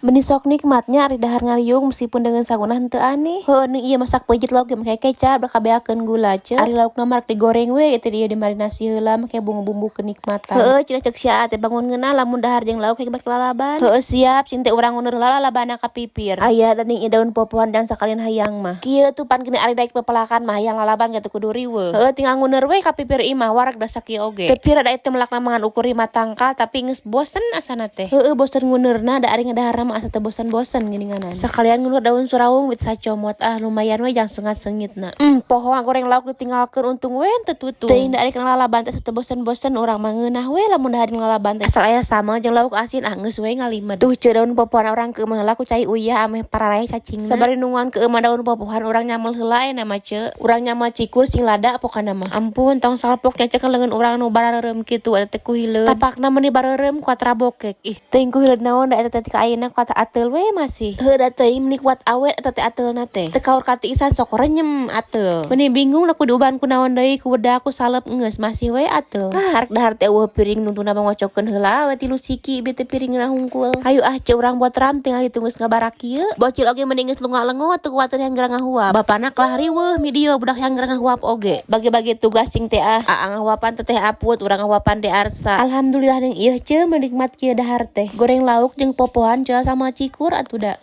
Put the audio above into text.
Meni sok nikmatnya ari dahar ngariung meskipun dengan sagunah henteu aneh. Heueuh, ning ieu masak peujeut lauk ge make kecap, da kabeakeun gula, ce. Ari laukna mah rek digoreng we itu dia dimarinasi heula make bumbu-bumbu kenikmatan. Heueuh, cenah cek si Aa teh bangun ngeunah lamun dahar jeung lauk make lalaban. Heueuh, siap, cing teh urang nguneur heula lalabana ka pipir. Aya da ning ieu daun popohan dan sakalian hayang mah. Kieu tuh pan geuning ari daek pepelakan mah hayang lalaban ge teu kudu riweuh. Heueuh, tinggal nguneur we ka pipir imah, wareg da sakieu oge. Teu pira da ieu teh melakna mangan ukur 5 tangkal, tapi geus bosen asana teh. Heueuh, bosen nguneurna, da ari ngadaharna mah asa teu bosen-bosen geuninganan. Sakalian nguneur daun surawung wit sacomot, ah, lumayan we jang sengat-sengitna. Poho ngagoreng lauk ditinggalkeun, untung we teu tutung. Teuing da ari kana lalaban teh asa teu bosen-bosen, urang mah ngeunah we lamun dahar jeung lalaban teh. Asal aya sambal jeung lauk asin, ah, geus we ngalimed. Tuh, ce, daun popohan urang keumeun heula ku cai uyah ameh pararaeh cacingna. Sabari nungguan keueumah daun popohan, urang nyamel heula ayeuna mah, ce. Urang nyamel cikur sing lada pokona mah. Ampun, tong salpok nya cek leungeun urang nu barareureum kitu eta teh ku hileud. Tapakna meuni bareureum kuat rabokek. Ih, teuing ku hileud naon da eta teh ka ayeuna kuat ateul we masih. Heuh, da teuing meuni kuat awet eta teh ateulna teh. Teu kaur katiisan sok renyem ateul. Meuni bingung da kudu diubahan ku naon deui, ku bedak, ku salep, geus masih we ateul. Ah, arek dahar teh euweuh piring, nungtungna mah ngocokeun heula we tilu siki bi teh piringna hungkul. Hayu ah, ce, urang botram tinggal ditunggu ngabarak kieu. Bocil oge mending geus lunga-lengo teu kuateun yang geura ngahuap. Bapana kalah riweuh midio budak yang geura ngahuap oge. Bagi-bagi tugas cing teh ah. Aa ngahuapan Teteh Aput, urang ngahuapan De Arsa. Alhamdulillah ning ieu, ce, menikmat kieu dahar teh. Goreng lauk jeung popohan jual sama cikur atuh da.